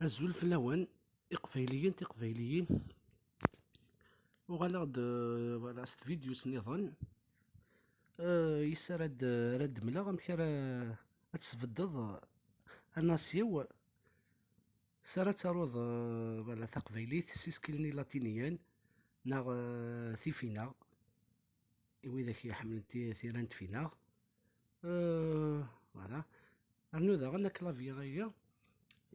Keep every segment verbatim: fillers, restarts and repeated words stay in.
Azul fell-awen, iqbayliyen tiqbayliyin. Uɣaleɣ-d, euh, voilà, s tvidyut nniḍen. Euh, yes ara d-, ara d-mleɣ amek ara ad tesbeddeḍ anasiw s ara taruḍ, euh, voilà, taqbaylit s isekkilen ilatiniyen neɣ, euh, tifinaɣ, i widak iḥemmlen ti-, tira n tfinaɣ. Euh, voilà. Rnu daɣen aklavi-agi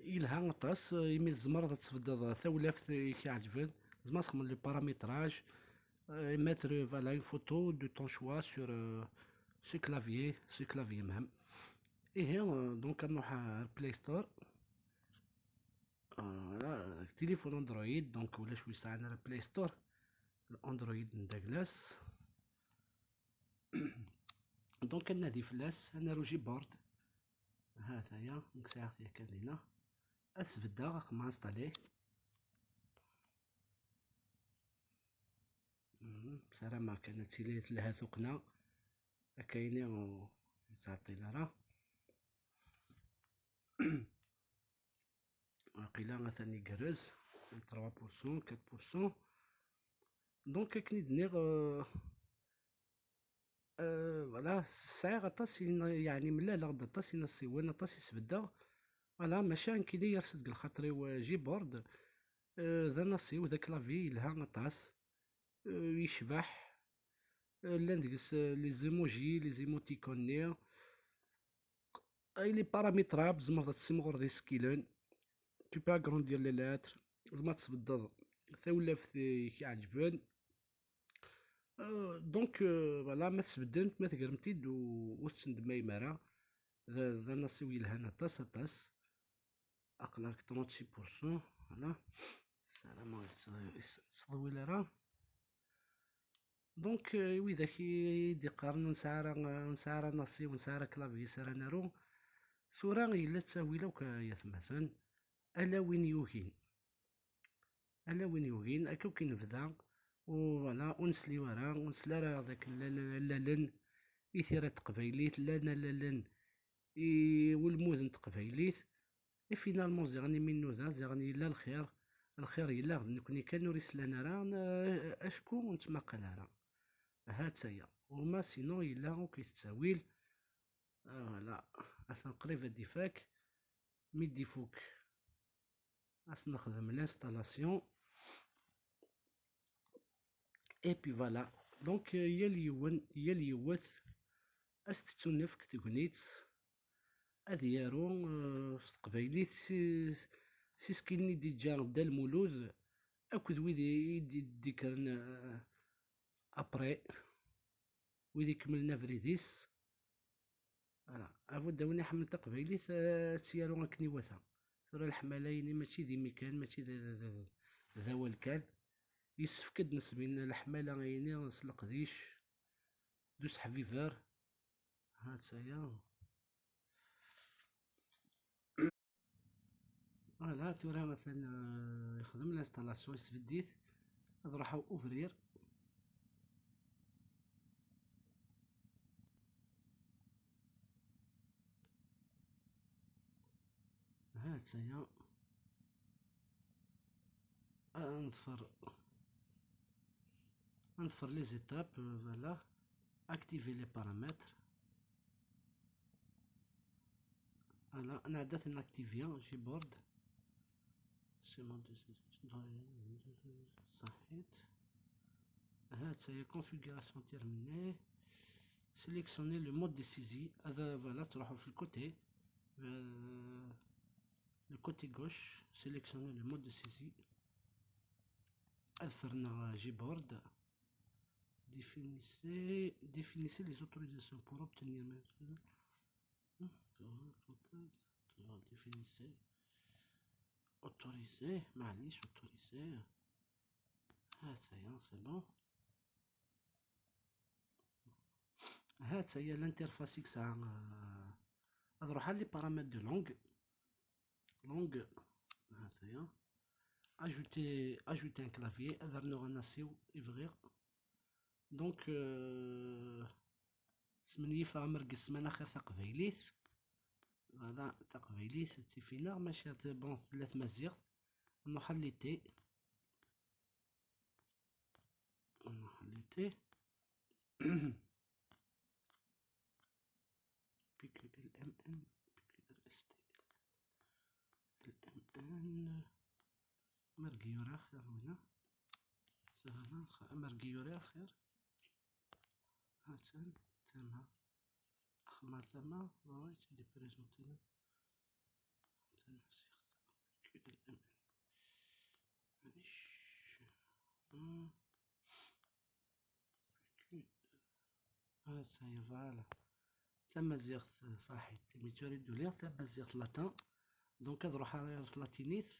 yelha aṭas, euh, imi tzemreḍ ad tesbeddeḍ tawlaft i k-iɛeǧben. Tzemreḍ ad txedmeḍ le paramétrage, euh, et mettre, euh, voilà, une photo de ton choix sur, euh, ce clavier, ce clavier même. Ihi, euh, donc, ad nruḥ ar Play Store. Euh, voilà, téléphone Android, donc, ulac wi yesɛan ara Play Store. Android n Douglas. Donc, ad nadi fell-as, ad naru Gboard. Ha-t-aya, nekk sɛiɣ-t yakan dinna. Ad sbeddeɣ, ad xedmeɣ installer. Mhm, ssarameɣ kan ad tili telha tuqqna. Akka-ini ur yettɛeṭṭil ara. Waqila atan igerrez, trois pour cent, quatre pour cent. Donc, akken i d-nniɣ, euh, euh, voilà, sɛiɣ aṭas, in-, yeɛni, mlaleɣ-d aṭas inasiwen, aṭas i sbeddeɣ. Voilà, maca nekkini yers-d deg lxaṭer-iw, euh, Gboard, euh, d anasiw, d aklavi yelha aṭas, euh, yecbeḥ, euh, llan deg-s, euh, les emojis, les émoticônes-nni. Ay, les paramétrables, tzemreḍ ad tessimɣureḍ isekkilen. Tu peux agrandir les lettres, tzemreḍ ad tesbeddeḍ tawlaft i k-iɛeǧben. Euh, donc, euh, voilà, ma tesbeddemt, ma tegremt-id, u-, ur tettendemmayem ara. D, d anasiw yelhan aṭas, aṭas. Aql-ak trente-six pour cent, voilà. Ssarameɣ ur yettḍ-, ur yettḍewwil ara. Donc, euh, i widak i, i d-iqqaren ur nesɛi ara, ur nesɛi ara anasiw, ur nesɛi ara clavier s ara naru, tura yella ttawil akk, ay atmaten, ala win yugin. Ala win yugin, akka akk i nebda, u voilà, ur nesli ara, ur nesli ara d akken llan allalen i tira n teqbaylit, llan allalen i ulmud n teqbaylit, et finalement, ziɣen imi nnuda, ziɣen yella lxir, lxir yella, d nekni kan ur islan ara, n-, acku ur nettmaqal ara. Ha-tt-aya. Uma sinon yella akk i tettawil. Ah, voilà. Atan qrib ad d-ifak. Mi d-ifuk, ad s-nexdem l'installation. Et puis voilà. Donc, euh, yal yiwen, yal yiwet, ad s-tettunefk tegnit, ad yaru, euh, s teqbaylit, si, s isekkilen i d-iǧǧa Dda Lmulud, akked wid i d-, d-ikkren, euh, après, wid ikemmlen abrid-is. Voilà. Abu d win iḥemmel taqbaylit, euh, ad tt-yaru akken iwata. Tura leḥmala-ini mačči d imi kan, mačči d, d, d, d awal kan. Yessefk ad nesmin leḥmala-ini s leqdic d useḥbiber. Ha-tt-aya. Voilà, tura atan, euh, yexdem l'installation, yesbedd-it. Ad ruḥeɣ ubrir. Ha-tt-aya. Ad nḍfer, ad nḍfer les étapes, euh, voilà. Activer les paramètres. Voilà, نعدة ناكتيفيا Gboard. C'est mon صحيت. ها هي configuration terminée. Sélectionner le mode de saisie. هذا، voilà، تروحوا في le côté. Euh, le côté gauche. Sélectionner le mode de saisie. اظفر لنا Gboard. Définissez, définissez les autorisations pour obtenir. Définissez. Autoriser, معليش, autoriser. ها هي, c'est bon. ها هي l'interface i yesɛa, euh, ad ruḥeɣ les paramètres de langue. Langue, ها هي. Ajouter, ajouter un clavier, ad rnuɣ anasiw i bɣiɣ. Donc, euh, smenyifeɣ amer deg ssmana axir taqbaylit. Voilà, taqbaylit d tifinaɣ, maca bon, tella tmaziɣt. Nruḥ ɣer l'été. Nruḥ ɣer l'été. P Q L M N, P Q R S T L M N. Amer g-yura axir winna. Sahla, amer g-yura axir. Hatan, tama. Axma tama, ɣur-i d-iprezenti. Tama, siɣt. Q L M N. Maɛlic. Hmm. Ah, ça y est, voilà. Tamaziɣt, euh, صحيت. Mi tura d-uliɣ tamaziɣt latin. Donc, ad ruḥeɣ ɣer tlatinit.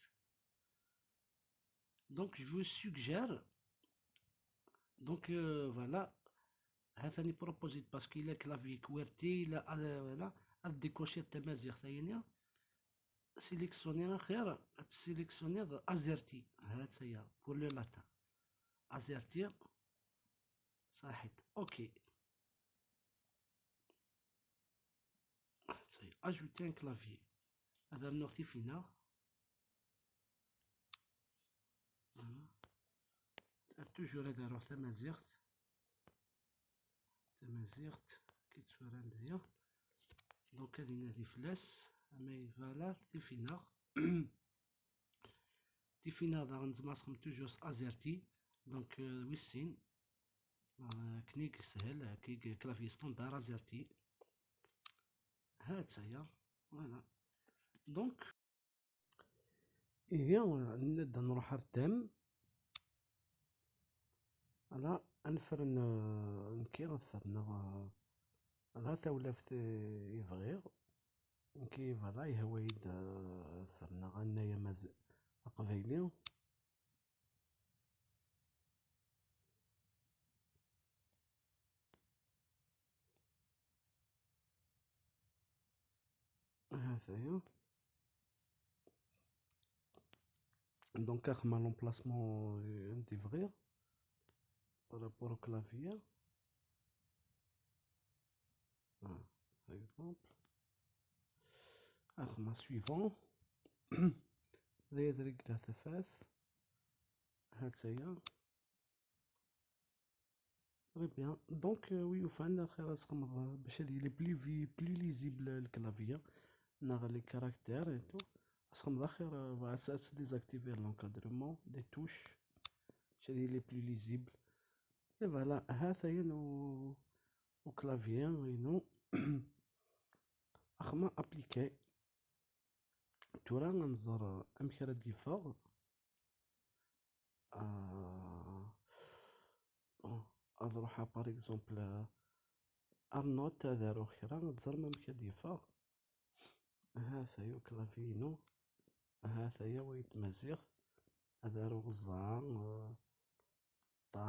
Donc, je vous suggère. Donc, euh, voilà. هاثاني بروبوزيت parce que il a clavier QWERTY, il a, euh, voilà. Ad décocher tamaziɣt, ayen. Sélectionner axir, ad sélectionner azerty. هاتا هي, pour le latin. Azerty. صحيت. OK. Ajouter un clavier. Ad rnuɣ tifinaɣ. Voilà. Toujours ad aruɣ tamaziɣt. Tamaziɣt, ki ttwaran dya. Donc, ad inadi fell-as, ama yebala tifinaɣ. Tifinaɣ daɣen nezmer ad texdem toujours s azerty. Donc, euh, wis sin. Euh, akken i yeshel, akken i clavier standard azerty. Ha-tt-aya. Voilà. Donc, ihi, nenna-d ad nruḥ ar thème. Ala, ad nefren, euh, nekki ad ferneɣ, euh, ala tawlaft, euh, i bɣiɣ. Nekki, voilà, yehwa-yi-d, euh, ad ferneɣ annay amaz-, aqbayli. Ha-t-aya. Donc, axma l'emplacement, euh, n-d-ibɣiɣ par rapport au clavier. Ah, par exemple. Axma suivant. D aya ad regleɣ tafat. Ha-tt-aya. Très bien. Donc, euh, wi yufan, axir ad sxemḍeɣ, euh, bac ad yili plus vi-, plus lisible le clavier, neɣ les caractères et tout. Ad sxemḍeɣ axir, euh, voilà, ad, ad désactiver l'encadrement des touches, bac ad yili plus lisible. Et voilà, ha-t-ayen u, u clavier inu. Axma appliquer. Tura ad nẓer, euh, amek ara d-yeffeɣ. Ah, bon, ad ruḥeɣ, par exemple, euh, ar note, ad aruɣ kra, ad teẓrem amek ad d-yeffeɣ. Ha-t-aya uklavi-inu. Ha-t-aya wa n tmaziɣt. Ad aruɣ ẓa, euh, ṭa.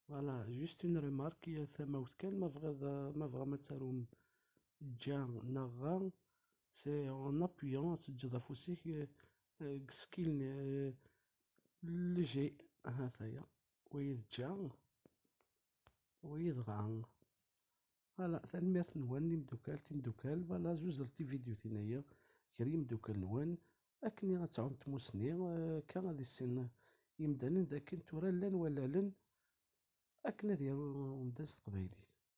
Voilà, juste une remarque, i tamawt kan, ma bɣiḍ, ma bɣam ad tarum ǧa neɣ ɣa, c'est en appuyant, ad teǧǧeḍ afus-ik, euh, euh, deg skill, euh, le G, ha-t-aya, wa d ǧa, wa d ɣa. Voilà, tanemmirt-nwen, imeddukal, timeddukal. Voilà, zuzeɣ tividyutin-agi gar yimeddukal-nwen, akken ad sɛun tmussni, eh, akka ad issin yimdanen d akken tura llan wallalen akken ad yaru umdan s teqbaylit.